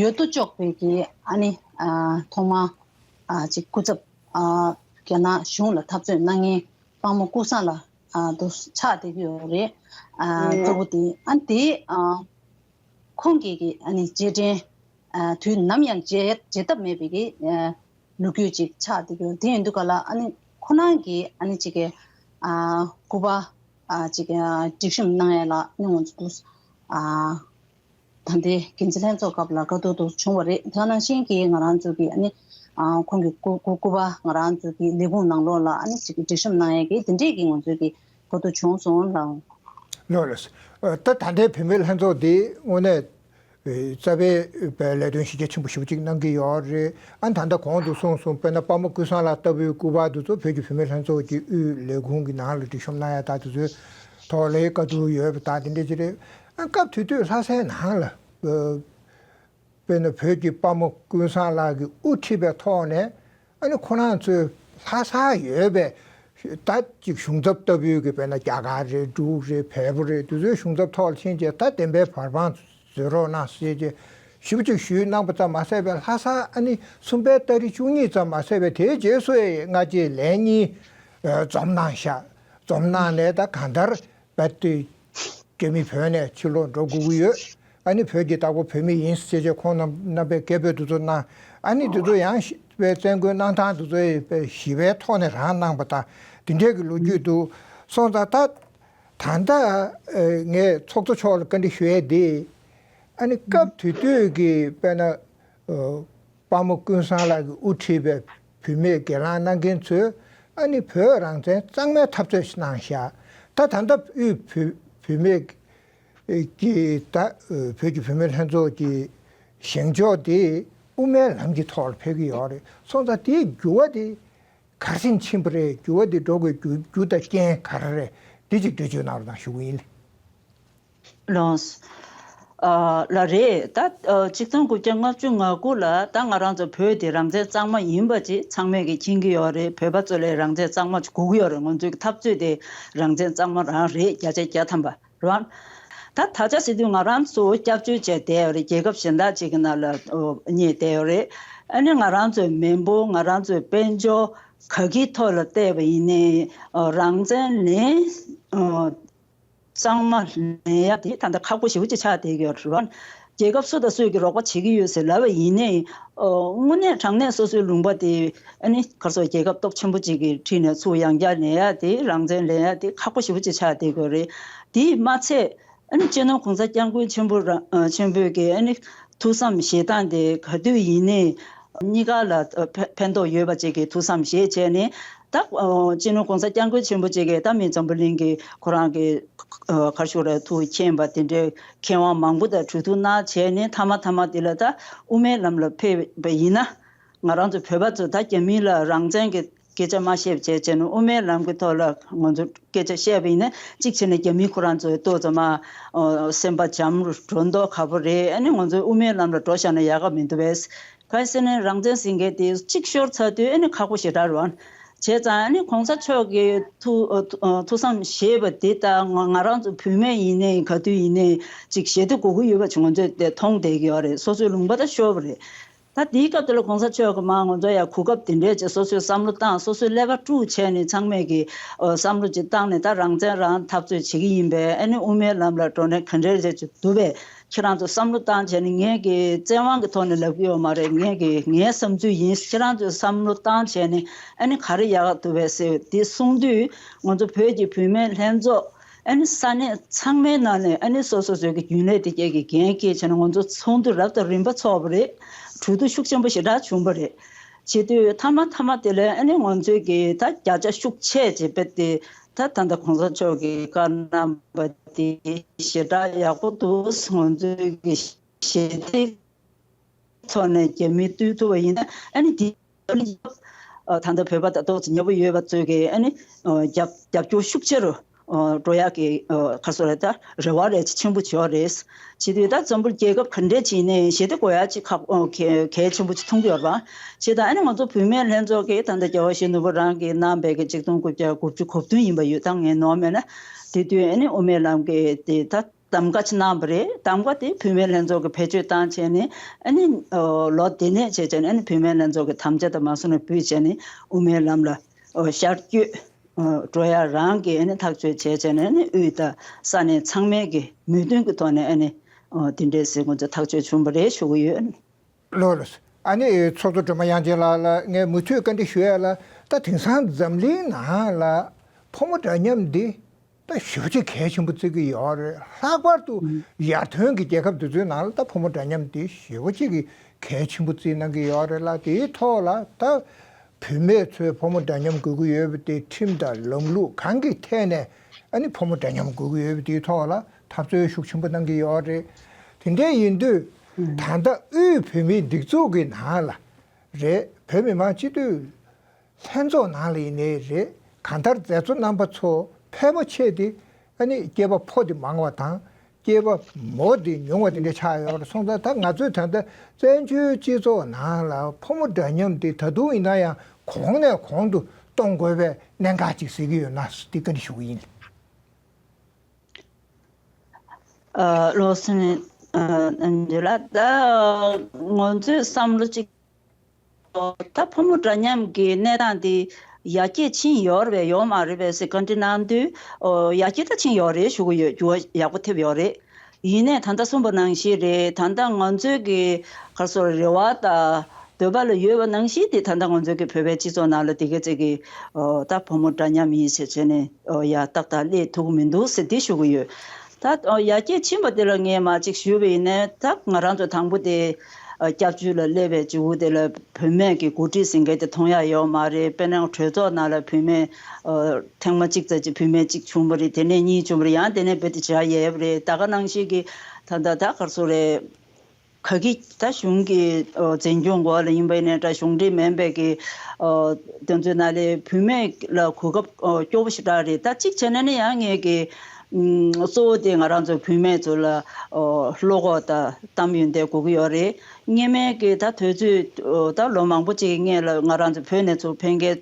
ཡོད་དོ་ཅོག་པའི་གི་ཨ་ནི་ཨ་ཐོག་མ་ཨ་ཅིག་སྐུ་ཚབ་ཨ་རྒྱ་ནག་གཞུང་ལ་འཐབ་རྩོད་གནང་མཁན་དཔའ་མོ་ཀུན་བཟང་ལགས་ཨ་དུ་ཆགས་བསྡད་ཀྱི་ཡོད་རེད། ཨ་གཙོ་བོ་དེ་ཨ་དེ་ཨ་ཁོང་གིས་གི་ཨ་ནི་རྗེས་དྲན་ཨ་དུས་ནམ་ཡང་བརྗེད་བརྗེད་ཐབས་མེད་པའི་གི་ཨ་ལོ་རྒྱུས་ཅིག་ཆགས་བསྡད་ཀྱི་ཡོད། དེ་ཡིན་དུས་ག་ལ་ཨ་ནི་ཁོ་རང་གིས་ཨ་ནི་ཅིག་གི་ཨ་སྐུ་པར་ཨ་ཅིག་ཨ་སྒྲིག་གཤོམ་གནང་ཡ་ལ་ཨ་ནི་ང་ཚོ་ཨ་ད་ལྟའི་འགན་འཛིན་ལྷན་ཚོགས་སྐབས་ལ་དགའ་སྡུག་ཏུ་བྱུང་བ་རེད། དེ་ནང་བཞིན་གྱི་ང་རང་ཚོ་གི་ཨ་ནི་ཨ་ཁོང་གི་སྐུ་སྐུ་སྐུ་པར་ང་རང་ཚོ་གི་ལས་ཁུངས་ནང་ལོགས་ལ་ཨ་ནི་ཅིག་གི་སྒྲིག་གཤོམ་གནང་ཡ་གི་དེ་འདྲས་ཀྱི་ང་ཚོ་གི་དགའ་སྡུག་བྱུང་སོང་ལགས། ལགས་ལགས། ད་ད་ལྟའི་བུད་མེད་ལྷན་ཚོགས་འདི་དངོས་གནས་རྩ་བའི་ལས་དོན་གཞི་རྒྱ་ཆེན་པོ་ཞེ་པོ་ཅིག་གནང་གི་ཡོད་རེད། ཨ་ད་ལྟ་གོང་དུ་གསུངས་སོང་། དཔེར་ན་དཔའ་མོ་ཀུན་བཟང་ལགས་ལྟ་བུའི་སྐུ་པར་འདི་ཚོ་བོད་ཀྱི་བུད་མེད་ལྷན་ཚོགས་ཀྱི་དབུས་ལས་ཁུངས་ཀྱི་ནང་ལ་སྒྲིག་གཤོམ་གནང་ཡ་དང་དེ་ཚོའི་ཐོག་ལ་དགའ་སྡུག་ཡོད་པ་དང་དེ་འདྲ་ཅིག་རེད། ཨ་སྐབས་དེ་དུས་ལྷ་སའི་ནང་ལ་དཔེར་ན་བོད་ཀྱི་དཔའ་མོ་ཀུན་བཟང་ལགས་ཀྱིས་དབུ་ཁྲིད་པའི་ཐོག་ནས་ཨ་ནི་ཁོ་རང་ཚོའི་ལྷ་སར་ཡོད་པའི་ད་ཅིག་གཞུང་ཚབ་ལྟ་བུའི་གི་དཔེར་ན་རྒྱ་གར་རེད། འབྲུག་རེད། བལ་པོ་རེད། དེ་ཚོའི་གཞུང་ཚབ་ཐོག་ལ་ཕྱིན་བྱས་ད་བདེན་པའི་བར་དཔང་བཟོ་རོགས་གནང་ཟེར་བྱས་ཞེ་པོ་ཅིག་ཞུས་གནང་པ་ཙམ་མ་ཟད་པའི་ལྷ་སར་ཨ་ནི་གསུམ་པའི་ཏ་རིག་བཅུ་གཉིས་ཙམ་མ་ཟད་པའི་དེའི་རྗེས་སུ་ཡང་སྔ་རྗེས་ལན་གཉིས་འཛོམས་གནང་ཤག་འཛོམས་གནང་ནས་ད་གང་ལྟར་རྦད་དེ་རྒྱ་མི་བོད་ནས་ཕྱིར་ལོག་འགྲོ་དགོས་ཀྱི་ཡོད། ཨ་ནི་བོད་ཀྱི་བདག་པོ་བོད་མི་ཡིན་ཟེར་བྱས་ཁོང་རྣམ་རྣམ་པས་སྐད་འབོད་དེ་ཚོ་གནང་། ཨ་ནི་དེ་ཚོ་ཡང་ཞི་བའི་བཙན་རྒོལ་གནང་སྟངས་དེ་ཚོ་ཞི་བའི་ཐོག་ནས་རང་གནང་པ་དང་དེ་འདྲས་ཀྱི་ལོ་རྒྱུས་འདུག་སོང་ཙང་ད་ད་ལྟ་ངས་ཚོགས་གཙོ་མཆོག་ལ་བཀའ་འདྲི་ཞུ་ཡས་འདི་ཨ་ནི་སྐབས་དེ་དུས་ཀྱི་དཔེར་ན། དཔའ་མོ་ཀུན་བཟང་ལགས་ཀྱིས་དབུ་ཁྲིད་པའི་བུད་མེད་སྒེར་ལངས་གནང་མཁན་ཚོས་ཨ་ནི་བོད་རང་བཙན་གཙང་མའི་འཐབ་རྩོད་ཞིག་གནང་ཤག་ད་ད་ལྟ་དབུས་བོད་བུད་མེད་ཀྱི་ད་བོད་ཀྱི་བུད་མེད་ལྷན་ཚོགས་ཀྱི་བཞེངས་ཕྱོགས་དེ་དབུ་མའི་ལམ་གྱི་ཐོག་ལ་ཕེབས་ཀྱི་ཡོད་རེད། སོང་ཙང་དེའི་འགྱུར་བ་དེ་ག་རེ་ཕྱིན་པ་རེད། འགྱུར་བ་དེ་འགྲོ་དགོས་རྒྱུ་རྒྱུ་དང་རྐྱེན་ག་རེ་རེད། འདི་ཅིག་འགྲེལ་བརྗོད་གནང་རོགས་གནང་ཞུ་གི་ཡིན། ལགས། ཨ་ལགས་རེད། ད་ཨ་ཆིག་སྟོང་དགུ་བརྒྱ་ལྔ་བཅུ་ང་དགུ་ལ་ད་ང་རང་ཚོ་བོད་དེ་རང་བཙན་གཙང་མ་ཡིན་པ་ཅིག་ཚང་མས་ཀྱི་མཁྱེན་གྱི་ཡོད་རེད། བོད་པ་ཚོ་ལ་རང་བཙན་གཙང་མ་ཅིག་དགོས་ཀྱི་ཡོད་རེད། ང་ཚོའི་འཐབ་རྩོད་དེ་རང་བཙན་གཙང་མ་རང་རེད། བརྒྱ་ཆ་བརྒྱ་ཐམ་པ་རེད། ད་ད་ཆ་ཟེར་དུས་ང་རང་ཚོ་སྐྱབས་བཅོལ་བྱས་བསྡད་ཡོད་རེད། རྒྱལ་ཁབ་གཞན་དག་ཅིག་གི་ནང་ལ་ཨོ་གནས་བསྡད་ཡོད་རེད། ཨ་ནི་ང་རང་ཚོའི་མི་འབོར་ང་རང་ཚོའི་དཔལ་འབྱོར་ག་གི་ཐོག་ལ་བལྟས་པ་ཡིན་ནའི་ཨོ་རང་བཙན་ལེན་ཨོ་གཙང་མ་ལེན་ཡ་དེ་ད་ལྟ་ཁག་པོ་ཞེ་པོ་ཅིག་ཆགས་བསྡད་ཀྱི་ཡོད་རེད་བ། རྒྱལ་ཁབ་སུ་དང་སུས་ཀྱི་རོགས་པ་བྱེད་ཀྱི་ཡོད་ཟེར་ལབ་པ་ཡིན་ནའི་ཨོ་དངོས་གནས་དྲང་གནས་སོ་སོའི་ལུང་པ་དེ་ཨ་ནི་ག་རེ་ཟེར་རྒྱལ་ཁབ་སྟོབས་ཆེན་པོ་ཅིག་གི་འཁྲིས་ནས་ཚུར་ཡང་བསྐྱར་ལེན་ཡ་དེ་རང་བཙན་ལེན་ཡ་དེ་ཁག་པོ་ཞེ་པོ་ཅིག་ཆགས་བསྡད་ཀྱི་ཡོད་རེད། དེས་མ་ཚད་ཨ་ནི་སྤྱི་ནོར་གོང་ས་སྐྱབས་མགོན་ཆེན་པོ་རང་ཆེན་པོས་ཀྱི་ཨ་ནི་ཐུགས་བསམ་བཞེས་སྟངས་དེ་ག་དུས་ཡིན་ནའི་གཉིས་ཀ་ལ་ཕན་ཕན་ཐོགས་ཡོད་པ་ཅིག་གི་ཐུགས་བསམ་བཞེས་བྱས་ནས་ད་སྤྱི་ནོར་གོང་ས་སྐྱབས་མགོན་ཆེན་པོ་ཅིག་གིས་ད་མི་འཛམ་བུ་གླིང་གི་ཁོ་རང་གི་ག་རེ་ཞུ་རེད། ཐུགས་མཁྱེན་པ་དེ་འདྲའི་མཁས་དབང་མང་པོ་དང་གྲོས་བསྡུར་གནང་བྱས་ནས་མཐའ་མ་མཐའ་མ་དེ་ལ་ད་དབུ་མའི་ལམ་ལ་ཕེབས་པ་ཡིན་ན་ང་རང་ཚོ་བོད་པ་ཚོ་ད་རྒྱ་མི་ལ་རང་བཙན་གྱི་སྐད་ཆ་མ་བཤད་བྱས་བྱས་ནས་དབུ་མའི་ལམ་གྱི་ཐོག་ལ་ང་ཚོ་སྐད་ཆ་བཤད་པ་ཡིན་ན་གཅིག་བྱས་ན་རྒྱ་མི་ཁོ་རང་ཚོའི་ཏོག་ཙམ་མ་སེམས་པ་འཇམ་རུ་འགྲོ་མདོག་ཁ་པོ་རེད། ཨ་ནི་ང་ཚོའི་དབུ་མའི་ལམ་ལ་འགྲོ་བཞག་ན་ཡག་ག་མི་འདུག་བས། གང་ཡིན་ཟེར་ན་རང་བཙན་ཟེར་མཁན་དེ་གཅིག་ཤོར་ཚར་དུས་ཨ་ནི་ཁག་པོ་ཞེ་དྲག་རེད་བ། བྱས་ཙང་ཨ་ནི་གོང་ས་མཆོག་གིས་ཐུགས་ཐུགས་བསམ་བཞེས་པ་དེ་ལྟར་ང་ང་རང་ཚོ་བུད་མེད་ཡིན་ནའི་ག་དུས་ཡིན་ནའི་གཅིག་བཞེས་ཏེ་དགོས་ཀྱི་ཡོད་པ་ཅིག་ང་ཚོས་དེ་མཐོང་བསྡད་ཀྱི་ཡོད་རེད། སོ་སོའི་ལུང་པ་ད་ཤོར་བ་རེད། ད་དེའི་སྐབས་དེ་ལ་གོང་ས་མཆོག་གིས་མར་ང་ཚོ་ཡ་གོ་སྐབས་དེ་འདྲས་ཅིག་སོ་སོའི་བསམ་བློ་བཏང་། སོ་སོའི་ཀླད་པ་དཀྲུགས་བྱས་ནས་ཚང་མས་ཀྱི་ཨོ་བསམ་བློ་ཅིག་བཏང་ནས་ད་རང་བཙན་རང་འཐབ་རྩོད་བྱེད་ཀྱི་ཡིན་པས། ཨ་ནི་དབུ་མའི་ལམ་ལ་འགྲོ་ནས་ག་འདྲས་རེད་ཅིག་འདུག་པས། ཁྱེད་རང་ཚོ་བསམ་བློ་བཏང་བྱས་ནས་ངས་ཀྱི་བཙན་དབང་གི་ཐོག་ནས་ལབ་ཀྱི་ཡོད་མ་རེད། ངས་ཀྱི་ངའི་བསམ་ཚུལ་ཡིན། ཁྱེད་རང་ཚོས་བསམ་བློ་བཏང་བྱས་ནས་ཨ་ནི་ག་རེ་ཡག་ག་འདུག་པས་ཟེར་འདི་གསུང་དུས་ང་ཚོ་བོད་ཀྱི་བུད་མེད་ལྷན་ཚོགས་ཨ་ནི་ས་གནས་ཚང་མའི་ནང་ནས་ཨ་ནི་སོ་སོ་སོའི་གི་རྒྱུན་ལས་དེ་གས་ཀྱི་འགན་འཁྱེར་བྱས་ནས་ང་ཚོ་ཚོགས་འདུ་རབ་དང་རིམ་པ་ཚོགས་པ་རེད། གྲོས་བསྡུར་ཤུགས་ཆེན་པོ་ཞེ་དྲག་བྱུང་བ་རེད། བྱེད་དུས་མཐའ་མ་མཐའ་མ་དེ་ལ་ཨ་ནི་ང་ཚོའི་གི་ད་བརྒྱ་ཆ་ཤུགས་ཆེ་ཅིག་དཔེ་དེ་ད་ད་ལྟ་གོང་ས་མཆོག་གིས་བཀའ་གནང་པ་དེ་ཞེ་དྲག་ཡག་པོ་འདུག་ང་ཚོའི་གི་ཞེ་ཐིག་ཐོག་ནས་རྒྱ་མི་བཏུལ་ཐུབ་པ་ཡིན་ན་ཨ་ནི་དེ་ད་ལྟ་བོད་པ་དང་ཏོག་ཙམ་ཉེ་པོ་ཡོད་པ་ཚོས་ཀྱི་ཨ་ནི་རྒྱབ་རྒྱབ་སྐྱོར་ཤུགས་ཆེ་རུ་ འགྲོ་ཡག་གི་ག་སོ་རེད། ད་རེ་བ་རེ་ཆེན་པོ་བྱོས་རེད། བྱེད་དུས་ད་འཛམ་བུ་རྒྱལ་ཁབ་ག་འདྲས་ཅིག་ནས་ཞེ་དེ་དགོས་ཡག་ཅིག་ཁག་གལ་ཆེན་པོ་ཅིག་མཐོང་གི་ཡོད་རེད་པ། བྱས་ད་ཨ་ནི་ང་ཚོ་བུད་མེད་ལྷན་ཚོགས་ཀྱིས་ད་ལྟ་རྒྱལ་བ་ཡིད་བཞིན་ནོར་བུ་རང་གིས་གནང་པའི་གི་ཆིག་སྟོང་དགུ་བརྒྱ་དགུ་བཅུ་གོ་བདུན་ཡིན་པ་ཡོད། ད་ངས་ནོར་མེད་ན་དེ་དུས་ཨ་ནི་དབུ་མའི་ལམ་གྱི་དེ་ད་གདམ་ག་ཅིག་གནང་བ་རེད། གདམ་ག་དེ་བུད་མེད་ལྷན་ཚོགས་ཀྱིས་བེད་སྤྱོད་བཏང་བྱས་ནས་ཨ་ནི་ལོ་དེ་ནས་བྱས་བྱས་ནས་ཨ་ནི་བུད་མེད་ལྷན་ཚོགས་ཀྱི་དམ་བཅའ་དང་མ་སོང་ནས་འབུལ་བྱས་ནས་དབུ་མའི་ལམ་ལ་ཤར་བསྐྱོད་འགྲོ་ཡ་རང་གི་ཨ་ནི་ཐག་གཅོད་བྱས་བྱས་ནས་ཨ་ནི་དབུས་དང་ས་གནས་ཚང་མས་ཀྱི་མོས་མཐུན་གྱི་ཐོག་ནས་ཨ་ནི་དེ་འདྲའི་ཟེར་ཁོང་ཚོས་ཐག་གཅོད་བྱུང་བ་རེད་ཞུ་གི་ཡོད། ལགས་ལགས། ཨ་ནི་ཚོགས་གཙོ་སྒྲོལ་མ་དབྱངས་ཅན་ལགས་ལ་ངས་མུ་མཐུད་བཀའ་འདྲི་ཞུ་ཡ་ལ། ད་དེང་སང་འཛམ་གླིང་ནང་ལ་ཕོ་མོ་འདྲ་མཉམ་འདི་ད་ཞེ་པོ་ཅིག་གལ་ཆེན་པོ་བརྩི་གི་ཡོད་རེད། ལྷག་པར་དུ་ཡར་ཐོན་གྱི་རྒྱལ་ཁབ་འདི་ཚོའི་ནང་ལ་ད་ཕོ་མོ་འདྲ་མཉམ་འདི་ཞེ་པོ་ཅིག་གི་གལ་ཆེན་པོ་བརྩི་གནང་གི་ཡོད་རེད་ལ། དེའི་ཐོག་ལ་ད་བུད་མེད་ཚོས་ཕོ་མོ་འདྲ་མཉམ་དགོས་ཀྱི་ཡོད་པ་དེ་ཁྲིམས་དང་ལམ་ལུགས་གང་གི་ཐད་ནས་ཨ་ནི་ཕོ་མོ་འདྲ་མཉམ་དགོས་ཀྱི་ཡོད་པ་དེའི་ཐོག་ལ་འཐབ་རྩོད་ཤུགས་ཆེན་པོ་གནང་གི་ཡོད་རེད། དེ་འདྲ་ཡིན་དུས་ད་ལྟ་དབུས་བོད་མིའི་སྒྲིག་འཛུགས་ཀྱི་ནང་ལ་རེད། བོད་མི་མང་སྤྱི་འཐུས་ལྷན་ཚོགས་ནང་ལ་ཡིན་ནའི་རེད། གང་ལྟར་མཛད་གཙོ་རྣམ་པ་ཚོ་ཕལ་པོ་ཆེ་དེ་ཨ་ནི་སྐྱེས་པ་ཕོ་དེ་མང་བ་དང་སྐྱེས་པ་མོ་དེ་ཉུང་བ་དེ་འདྲ་ཆགས་ཡོད་རེད། སོང་ཙང་ད་ང་ཚོས་ད་ལྟ་བཙན་བྱོལ་སྤྱི་ཚོགས་ནང་ལ་ཕོ་མོ་འདྲ་མཉམ་དེ་ད་དུང་ཡིན་ན་ཡང་གོང་ནས་གོང་དུ་གཏོང་དགོས་པའི་གནད་འགག་ཅིག་གཟིགས་ཀྱི་ཡོད་ན་འདི་བཀའ་འདྲི་ཞུ་གི་ཡིན། ཨ་ལགས་སོ། ཨ་འདི་ལ་ད་ང་ཚོས་བསམ་བློ་ཅིག་ད་ཕོ་མོ་འདྲ་མཉམ་གྱི་གནས་སྟངས་དེ་ཡར་རྒྱས་ཕྱིན་ཡོད་རེད་པས་ཡོད་མ་རེད་པས་ཟེར་བཀའ་འདྲི་གནང་དུས། ཨོ་ཡར་རྒྱས་ད་ཕྱིན་ཡོད་རེད་ཞུ་གི་ཡོད། འགྱུར་བ་ཡག་པོ་ཐེབས་ཡོད་རེད། ཡིན་ནའི་ད་ལྟ་གསུངས་པ་ནང་བཞིན་རེད། ད་ལྟ་ང་ཚོའི་གི་ག་རེ་ཟེར་རེ་བ་དང་འདོད་པ་ལ་ཡོད་པ་ནང་བཞིན་དེ་ད་ལྟ་ང་ཚོའི་གི་བོད་པའི་སྤྱི་ཚོགས་ནང་ལ་དེ་ག་ཚད་ཀྱི་ཨོ་ད་ཕོ་མོ་འདྲ་མཉམ་ཡིན་ཞེས་བྱས་ནས་ཨོ་ཡར་ཏག་ཏག་སླེབས་ཐུབ་ཀྱི་མི་འདུག་ཟེར་དེ་ཞུ་གི་ཡོད། ད་ཡར་རྒྱས་ཕྱིན་པ་དེ་ལ་ངས་མར་ཅིག་ཞུས་པ་ཡིན་ནའི་ད་ང་རང་ཚོ་དང་པོ་དེ་སྐྱབས་བཅོལ་ལ་སླེབས་པའི་མཇུག་དེ་ལ་བུད་མེད་ཀྱི་འགོ་ཁྲིད་ཟེར་མཁན་དེ་མཐོང་ཡ་ཡོད་མ་རེད། དཔེར་ན་གྲོས་ཚོགས་ནང་ལ་བུད་མེད་ཐེངས་མ་གཅིག་ཙམ་ཅིག་བུད་མེད་གཅིག་བྱུང་བ་རེད། དེ་ནས་གཉིས་བྱུང་བ་རེད། ཡང་དེ་ནས་རྦད་དེ་བྱ་ཡས་པ་རེད། ད་ག་ནང་བཞིན་གྱི་ད་ལྟ་ད་ག་རེ་ཟེར་རེད། ག་གི་ད་གཞུང་གི་འཛིན་སྐྱོང་འོག་ལ་ཡིན་པ་ཡིན་ནའི་འདྲ། གཞུང་འབྲེལ་མིན་པའི་གི་དེ་ཚོའི་ནང་ལ་བུད་མེད་ལ་གོ་སྐབས་སྐྱོ་པོ་ཞེ་དྲག་རེད། ད་གཅིག་བྱས་ན་ནི་ཡང་ངས་གི་གཙོ་བོ་དེ་ང་རང་ཚོ་བུད་མེད་ཚོ་ལ་བློ་ཁོག་དང་གཏམ་ཡོན་ཏན་དགོས་ཀྱི་ཡོད་རེད། སྔོན་མའི་གི་ད་དུས་ཚོད་ད་ལོ་མང་པོ་ཅིག་གི་སྔོན་ལ་ང་རང་ཚོ་བོད་ནས་ཚུར་ཕེབས་མཁན་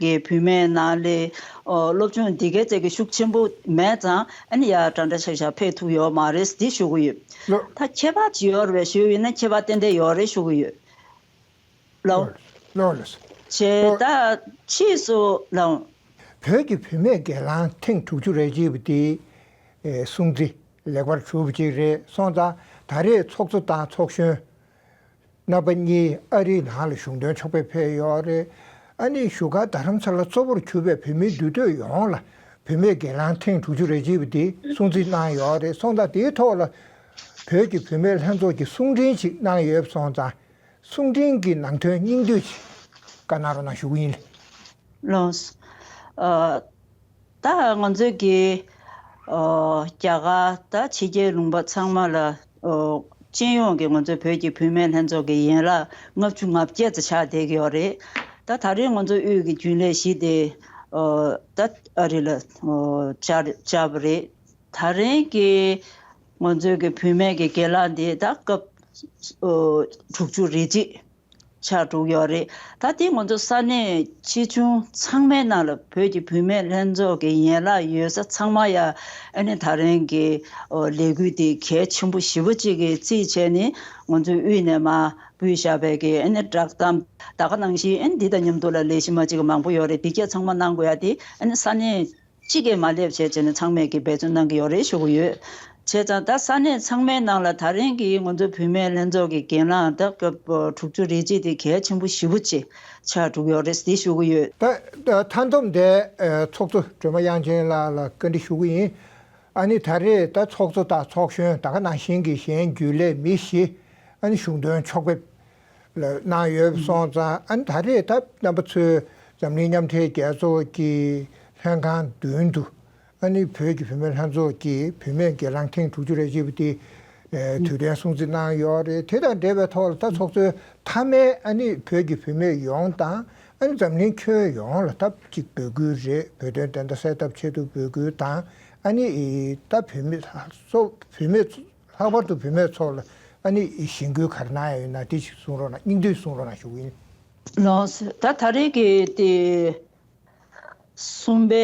གི་བུད་མེད་ནང་ལ་ཨོ་སློབ་སྦྱོང་འདི་གའི་ཚད་ཀྱི་ཤུགས་ཆེན་པོ་མེད་ཙང་ཨ་ནི་ཡར་འདྲ་འདྲ་ཤག་ཤག་ཕེབས་ཐུབ་ཡོད་མ་རེད་འདི་ཞུ་གི་ཡོད། ལགས། ད་ཁྱད་པར་ཅི་ཡོད་རེད་ཞུས་ཡིན་ན་ཁྱད་པར་ཏན་ཏན་ཡོད་རེད་ཞུ་གི་ཡོད། ལགས། ལགས་ལགས། བྱས་ད་ཕྱིས་སུ་ལགས། བོད་ཀྱི་བུད་མེད་སྒེར་ལངས་ཐེངས་དྲུག་ཅུ་རེ་གཅིག་པ་དེ་སྲུང་བརྩི་ལེགས་པར་གྲུབ་པ་ཅིག་རེད། སོང་ཙང་ད་རེས་ཚོགས་གཙོ་དང་ཚོགས་གཞོན་རྣམ་པ་གཉིས་ཨ་རིའི་ནང་ལ་གཞུང་དོན་ཕྱོགས་ཕེབས་ཕེབས་ཡོད་རེད། ཨ་ནི་བཞུགས་སྒར་རྡ་རམ་ས་ལ་གཙོ་བོར་གྱུར་པའི་བོད་མིའི་འདུས་སྡོད་ཡོངས་ལ་བུད་མེད་སྒེར་ལངས་ཐེངས་དྲུག་ཅུ་རེ་གཅིག་པ་དེ་སྲུང་བརྩི་གནང་ཡོད་རེད། སོང་ཙང་དེའི་ཐོག་ལ་བོད་ཀྱི་བུད་མེད་ལྷན་ཚོགས་ཀྱི་གསུང་འཕྲིན་ཞིག་གནང་ཡོད་སོང་ཙང་། གསུང་འཕྲིན་གྱི་ནང་དོན་སྙིང་བསྡུས་ཤིག་བཀའ་གནང་རོགས་གནང་ཞུ་གི་ཡིན། ལགས། ཨ་ད་ང་ཚོས་ཀྱི་ཨ་རྒྱ་གར་ད་ཕྱི་རྒྱལ་ལུང་པ་ཚང་མ་ལ་ཨ་སྤྱི་ཡོངས་ཀྱི་ང་ཚོའི་བོད་ཀྱི་བུད་མེད་ལྷན་ཚོགས་ཀྱི་ཡན་ལག་ལྔ་བཅུ་ང་བརྒྱད་ཙམ་ཆགས་བསྡད་ཀྱི་ཡོད་རེད། ད་ད་རེས་ང་ཚོ་དབུས་ཀྱི་རྒྱུན་ལས་བཞི་དེ་ཨ་ད་ཨ་རི་ལ་ཨ་བཅར་བཅར་བ་རེད། ད་རེས་ཀྱི་ང་ཚོའི་གི་བུད་མེད་ཀྱི་སྒེར་ལངས་འདི་ད་སྐབས་ཨོ་དྲུག་ཅུ་རེ་གཅིག་ཆགས་འགྲོ་གི་ཡོད་རེད། ད་དེ་ང་ཚོ་ས་གནས་ཆེ་ཆུང་ཚང་མའི་ནང་ལ་བོད་ཀྱི་བུད་མེད་ལྷན་ཚོགས་ཀྱི་ཡན་ལག་ཡོད་ས་ཚང་མ་ཡ་ཨ་ནི་ད་རེས་ཀྱི་ཨོ་ལས་འགུལ་འདི་གལ་ཆེན་པོ་ཞེ་པོ་ཅིག་གི་རྩིས་བྱས་ནས་ང་ཚོའི་དབུས་ནས་མར་འབུལ་བཞག་པའི་གི་ཨ་ནི་བསྒྲགས་གཏམ་ད་ག་ནང་བཞིན་ཨ་ནི་འདི་དང་མཉམ་དུ་ལ་ལས་གཞི་མ་གཅིག་གི་མང་པོ་ཡོད་རེད། འདི་གས་ཚང་མ་གནང་དགོས་ཡ་དེ་ཨ་ནི་ས་གནས་གཅིག་གིས་མ་སླེབས་བྱས་བྱས་ནས་ཚང་མས་ཀྱིས་འབད་བརྩོན་གནང་གི་ཡོད་རེད་ཞུ་གི་ཡོད། བྱས་ཙང་ད་ས་གནས་ཚང་མའི་ནང་ལ་ད་རིང་གི་ང་ཚོའི་བུད་མེད་ལྷན་ཚོགས་ཀྱི་སྒེར་ལངས་ད་སྐབས་དྲུག་ཅུ་རེ་གཅིག་དེ་གལ་ཆེན་པོ་ཞེ་པོ་ཅིག་ཆགས་འགྲོ་གི་ཡོད་རེད་འདི་ཞུ་གི་ཡོད། ད་ད་མཐའ་བསྡོམས་དེ་ཚོགས་གཙོ་སྒྲོལ་མ་དབྱངས་ཅན་ལགས་ལ་བཀའ་འདྲི་ཞུ་གི་ཡིན། ཨ་ནི་ད་རེས་ད་ཚོགས་གཙོ་དང་ཚོགས་གཞོན་ད་ག་ནང་བཞིན་གྱི་གཞན་རྒྱུན་ལས་མི་བཞི་ཨ་ནི་གཞུང་དོན་ཕྱོགས་ཕེབས་ལ་གནང་ཡོད་སོང་ཙང་། ཨ་ནི་ད་རེས་ད་རྣམ་པ་ཚོས་འཛམ་གླིང་མཉམ་འབྲེལ་རྒྱལ་ཚོགས་ཀྱི་ལྷན་ཁང་མདུན་དུ་ཨ་ནི་བོད་ཀྱི་བུད་མེད་ལྷན་ཚོགས་ཀྱིས་བུད་མེད་སྒེར་ལངས་ཐེངས་དྲུག་ཅུ་རེ་གཅིག་པ་དེ་དུས་སྟོན་སྲུང་བརྩི་གནང་ཡོད་རེད། དེ་དང་འབྲེལ་བའི་ཐོག་ལ་ད་ཚོགས་གཙོས་མཐའ་མའི་ཨ་ནི་བོད་ཀྱི་བུད་མེད་ཡོངས་དང་ ཨ་ནི་འཛམ་གླིང་ཁྱོན་ཡོངས་ལ་ད་ཅིག་འབོད་སྐུལ་རེད། བོད་དོན་བདེན་མཐའ་གསལ་ཐབས་ཆེད་དུ་འབོད་སྐུལ་དང་། ཨ་ནི་ད་བོད་མི་ཚོ་བོད་མི་ལྷག་པར་དུ་བུད་མེད་ཚོ་ལ་ཨ་ནི་གཞེན་སྐུལ་ག་རེ་གནང་ཡ་ཡོད་ན་དེ་ཞིག་གསུང་རོགས་གནང་། སྙིང་བསྡུས་གསུང་རོགས་གནང་ཞུ་གི་ཡིན། ལགས་སོ། ད་ད་རེས་ཀྱི་དེ་གསུམ་པའི་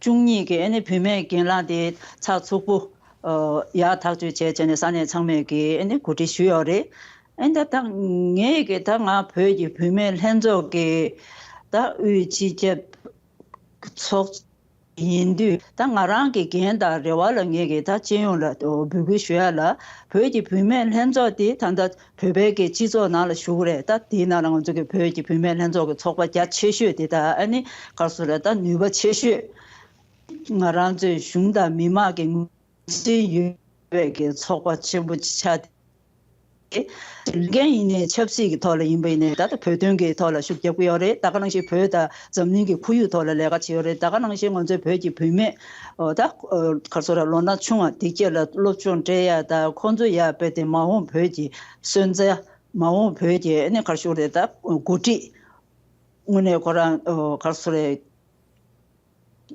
བཅུ་གཉིས་ཀྱི་ཨ་ནི་བུད་མེད་གྱེན་ལངས་དེ་ཚགས་ཚུད་པོ་ཡག་ཐག་གཅོད་བྱས་བྱས་ནས་ས་གནས་ཚང་མས་ཀྱི་ཨ་ནི་གོ་སྒྲིག་ཞུས་ཡོད་རེད། ཨ་ནི་ད་ད་ངས་ཀྱི་ད་ང་བོད་ཀྱི་བུད་མེད་ལྷན་ཚོགས་ཀྱི་ད་དབུས་སྤྱི་ཁྱབ་ཚོགས་ཡིན་དུས། ད་ང་རང་གི་འགན་དང་རེ་བ་ལ་ངས་ཀྱི་ད་སྤྱི་ཡོངས་ལ་འབོད་སྐུལ་ཞུ་ཡ་ལ། བོད་ཀྱི་བུད་མེད་ལྷན་ཚོགས་དེ་ད་ལྟ་བོད་པའི་གི་སྤྱི་ཚོགས་ནང་ལ་ཞུགས་རེད། ད་དེའི་ནང་ལ་ང་ཚོ་གི་བོད་ཀྱི་བུད་མེད་ལྷན་ཚོགས་ཀྱི་ཚོགས་པ་རྒྱ་ཆེ་ཤོས་དེ་ད་ཨ་ནི་ག་རེ་ཟེར་རེད། ད་ནུས་པ་ཆེ་ཤོས་ང་རང་ཚོའི་གཞུང་དང་མི་དམངས་ཀྱི་ངོས་འཛིན་ཡོད་པའི་གི་ཚོགས་པ་ཆེན་པོ་ཆགས་ཏེ། འགན་ཡིན་ནའི་ཆབ་སྲིད་ཀྱི་ཐོག་ལ་ཡིན་པ་ཡིན་ནའི་ད་ལྟ་བོད་དོན་གྱི་ཐོག་ལ་ཤུགས་རྒྱབ་ཀྱི་ཡོད་རེད། ད་ག་ནང་བཞིན་བོད་དང་འཛམ་གླིང་གི་ཁོར་ཡུག་ཐོག་ལ་ལས་ཀ་བྱེད་ཡོད་རེད། ད་ག་ནང་བཞིན་ང་ཚོའི་བོད་ཀྱི་བུད་མེད་ཨོ་ད་ཨོ་ག་རེ་ཟེར་ར། ལོ་ན་ཆུང་བ་དེ་སྐྱེས་ལ་སློབ་སྦྱོང་སྤྲད་ཡ་ད་ཁོང་ཚོ་ཡ་དཔེ་དེ་མ་འོངས་བོད་ཀྱི་སོན་རྩ། མ་འོངས་བོད་ཀྱི་ཨ་ནི་ག་རེ་ཞུ་རེད། ད་འགོ་ཁྲིད་དངོས་གནས་ཁོ་རང་ཨོ་ག་རེ་ཟེར་རེད།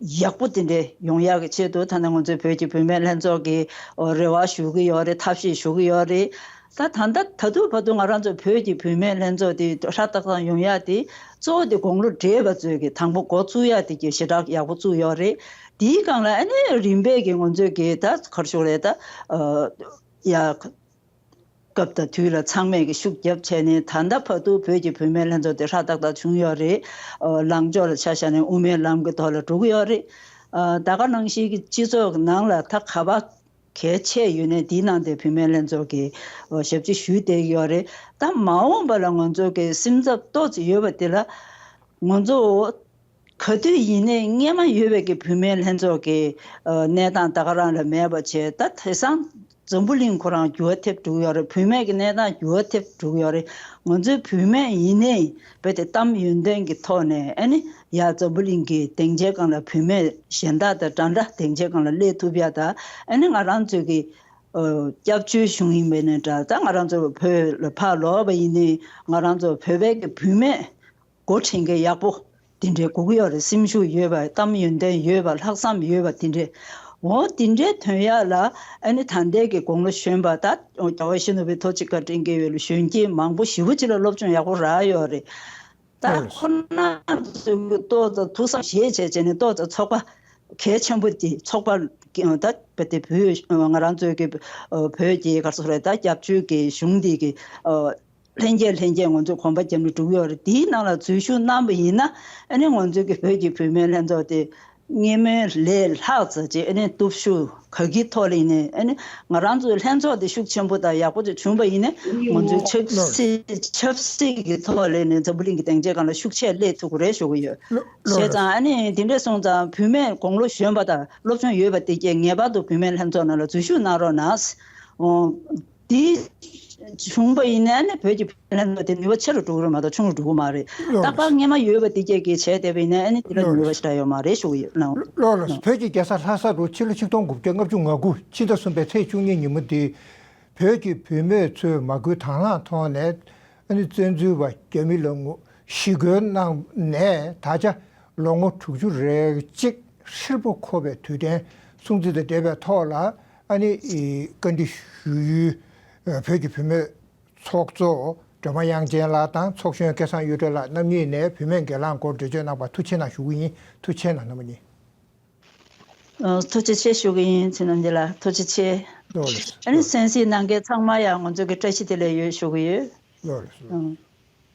ཡག་པོ་དེ་འདྲས་ཡོང་ཡག་གི་ཆེད་དུ་ད་ནི་ང་ཚོའི་བོད་ཀྱི་བུད་མེད་ལྷན་ཚོགས་ཀྱིས་རེ་བ་ཞུ་གི་ཡོད་རེད། ཐབས་ཤེས་ཞུ་གི་ཡོད་རེད། ད་ད་ལྟ་ད་དུང་བར་དུ་ང་རང་ཚོ་བོད་ཀྱི་བུད་མེད་ལྷན་ཚོགས་དེ་ཧྲ་ཏག་ཏག་ཡོང་ཡག་དེ་གཙོ་བོ་དེ་དགུང་ལོ་བགྲེས་པ་ཚོས་ཀྱི་དང་པོ་འགོ་བཙུགས་ཡག་དེ་གི་ཞེ་དྲག་ཡག་པོ་བཙུགས་ཡོད་རེད། དེའི་སྒང་ལ་ཨ་ནི་རིམ་པས་ཀྱི་ང་ཚོས་ཀྱི་ད་ག་རེ་ཞུ་རེད། ད་ཡ། སྐབས་དང་དུས་ལ་ཚང་མས་ཀྱི་ཤུགས་རྒྱབ་བྱས་ནས་ད་ལྟ་བར་དུ་བོད་ཀྱི་བུད་མེད་ལྷན་ཚོགས་དེ་ཧྲ་ཏག་ཏག་བྱུང་ཡོད་རེད། ཨོ་ལངས་ཕྱོགས་ལ་ཆ་བཞག་ནས་དབུ་མའི་ལམ་གྱི་ཐོག་ལ་འགྲོ་གི་ཡོད་རེད། ཨ་ད་ག་ནང་བཞིན་གྱི་སྤྱི་ཚོགས་ཀྱི་ནང་ལ་ད་ག་པ་གལ་ཆེ་ཡོད་ནས་དེའི་ནང་དེ་བུད་མེད་ལྷན་ཚོགས་ཀྱི་ཨོ་ཞབས་ཕྱི་ཞུས་བསྡད་ཀྱི་ཡོད་རེད། ད་མ་འོངས་པ་ལ་ང་ཚོ་གི་སེམས་འཚབ་ཏོག་ཙམ་ཡོད་པ་དེ་ལ་ང་ཚོ་ག་དུས་ཡིན་ནའི་སྔས་མ་ཡོད་པའི་གི་བུད་མེད་ལྷན་ཚོགས་ཀྱི་ཨ་གནས་སྟངས་ད་ག་རང་ལ་མེད་པ་བྱས། ད་དེང་སང་འཛམ་བུ་གླིང་ཁོ་རང་འགྱུར་བ་ཐེབས་འགྲོ་གི་ཡོད་རེད། བུད་མེད་ཀྱི་གནས་སྟངས་འགྱུར་བ་ཐེབས་འགྲོ་གི་ཡོད་རེད། ང་ཚོའི་བུད་མེད་ཡིན་ནའི་རྦད་དེ་གཏམ་ཡོན་ཏན་གྱི་ཐོག་ནས་ཨ་ནི་ཡ་འཛམ་བུ་གླིང་གི་སྡིངས་ཆའི་སྒང་ལ་བུད་མེད་གཞན་དག་དང་འདྲ་འདྲ་སྡིངས་ཆའི་སྒང་ལ་སླེབས་ཐུབ་ཡ་ད། ཨ་ནི་ང་རང་ཚོའི་གི་ཨ་སྐྱབས་བཅོལ་གཞུང་ཡིན་པ་ཡིན་ནའི་འདྲ། ད་ང་རང་ཚོ་བོད་ལ་ཕར་ལོག་པ་ཡིན་ནའི་ང་རང་ཚོ་བོད་པའི་གི་བུད་མེད་འགོ་འདྲེན་མཁན་ཡག་པོ་དེ་འདྲའི་དགོས་ཀྱི་ཡོད་རེད། སེམས་ཤུགས་ཡོད་པ། གཏམ་ཡོན་ཏན་ཡོད་པ། ལྷག་བསམ་ཡོད་པ་དེ་འདྲའི། འོ་དེ་འདྲའི་ཐོན་ཡག་ལ་ཨ་ནི་ད་ལྟའི་གི་དགུང་ལོ་གཞོན་པ་ད་རྒྱལ་བ་ཡིད་བཞིན་ནོར་བུའི་ཐུགས་རྗེ་བཀའ་དྲིན་གྱིས་བོད་ལ་གཞོན་སྐྱེས་མང་པོ་ཞེ་པོ་ཅིག་ལ་སློབ་སྦྱོང་ཡག་པོ་རག་ཡོད་རེད། ད་ལགས་སོ། ཁོ་རང་ཚོས་ཏོག་ཙམ་ཐུགས་བསམ་བཞེས་བྱས་བྱས་ནས་ཏོག་ཙམ་ཚོགས་པ་གལ་ཆེན་པོ་དེ་ཚོགས་པ་ད་བོད་དེ་བོད་ང་རང་ཚོའི་གི་བོད་ཀྱི་ག་རེ་ཟེར་རེད། ད་སྐྱབས་བཅོལ་གྱི་གཞུང་འདི་གི་ལྷན་རྒྱས་ལྷན་རྒྱས་ང་ཚོས་གོམ་པ་བརྒྱབ་ནས་འགྲོ་གི་ཡོད་རེད། དེའི་ནང་ལ་འཛུལ་ཞུགས་གནང་པ་ཡིན་ན་ཨ་ནི་ང་ཚོའི་གི་བོད་ཀྱི་བུད་མེད་ལྷན་ཚོགས་དེ་སྔས་མའི་ལས་ལྷག་ཙམ་ཅིག་ཨ་ནི་སྟོབས་ཤུགས་ག་གི་ཐོག་ལ་ཡིན་ནའི་ཨ་ནི་ང་རང་ཚོའི་ལྷན་ཚོགས་དེ་ཤུགས་ཆེན་པོ་དང་ཡག་པོ་ཅིག་བྱུང་པ་ཡིན་ནའི་ང་ཚོའི་ཆབ་སྲིད་ཆབ་སྲིད་ཀྱི་ཐོག་ལ་ནས་འཛམ་བུ་གླིང་གི་སྡིངས་ཆའི་སྒང་ལ་ཤུགས་ཆེ་སླེབས་ཐུབ་ཀྱི་རེད་ཞུ་གི་ཡོད། བྱས་ཙང་ཨ་ནི་དེ་འདྲ་སོང་ཙང་བུད་མེད་དགུང་ལོ་གཞོན་པ་དང་སློབ་སྦྱོང་ཡོད་པ་དེ་གས་ངེས་པར་དུ་བུད་མེད་ལྷན་ཚོགས་ནང་ལ་འཛུལ་ཞུགས་གནང་རོགས་གནང་། འདི་བྱུང་པ་ཡིན་ན་ནི་བོད་ཀྱི་བུད་མེད་ལྷན་ཚོགས་དེ་ནུས་པ་ཆེ་རུ་འགྲོ་གི་རེད་མ་གཏོགས་ཆུང་རུ་འགྲོ་གི་མ་རེད། རྟག་པར་སྔས་མ་ཡོད་པ་དེ་སྐད་ཀྱིས་བྱས་བསྡད་པ་ཡིན་ན་ཨ་ནི་དེ་ལ་ནུས་པ་ཞེ་དྲག་ཡོད་མ་རེད་ཞུ་གི་ཡོད་ལགས། ལགས་སོ། བོད་ཀྱི་རྒྱལ་ས་ལྷ་ས་རུ་ཕྱི་ལོ་ཆིག་སྟོང་དགུ་བརྒྱ་ལྔ་བཅུ་ང་དགུ་ཕྱི་ཟླ་གསུམ་པའི་ཚེས་བཅུ་གཉིས་ཉིན་མོ་འདི་བོད་ཀྱི་བུད་མེད་ཚོས་མ་བསྐུལ་དང་བླངས་ཐོག་ནས་ཨ་ནི་བཙན་འཛུལ་བ་རྒྱ་མི་ལ་ངོ་ཞི་རྒོལ་གནང་ནས་ད་ཆ་ལོ་ངོ་དྲུག་ཅུ་རེ་གཅིག་ཧྲིལ་པོ་འཁོར་བའི་དུས་དྲན་སྲུང་བརྩི་དང་འབྲེལ་བའི་ཐོག་ལ་ཨ་ནི་བཀའ་འདྲི་ཞུ་ཡུལ་བོད་ཀྱི་བུད་མེད་ཚོགས་གཙོ་སྒྲོལ་མ་དབྱངས་ཅན་ལགས་དང་ཚོགས་གཞོན་སྐལ་བཟང་གཡུ་སྒྲོན་ལགས་རྣམ་གཉིས་ནས་བུད་མེད་སྒེར་ལངས་སྐོར་འགྲེལ་བརྗོད་གནང་བར་ཐུགས་རྗེ་གནང་ཞུ་གི་ཡིན། ཐུགས་རྗེ་གནང་རྣམ་པ་གཉིས། ཨ་ཐུགས་རྗེ་ཆེ་ཞུ་གི་ཡིན། ཚེ་རྣམ་རྒྱལ་ལགས་ཐུགས་རྗེ་ཆེ། ལགས་ལགས། ཨ་ནི་གསན་གཟིགས་གནང་མཁན་ཚང་མ་ཡང་ང་ཚོ་གི་བཀྲ་ཤིས་བདེ་ལེགས་ཡོད་ཞུ་གི་ཡོད། ལགས་ལགས། ཨང་།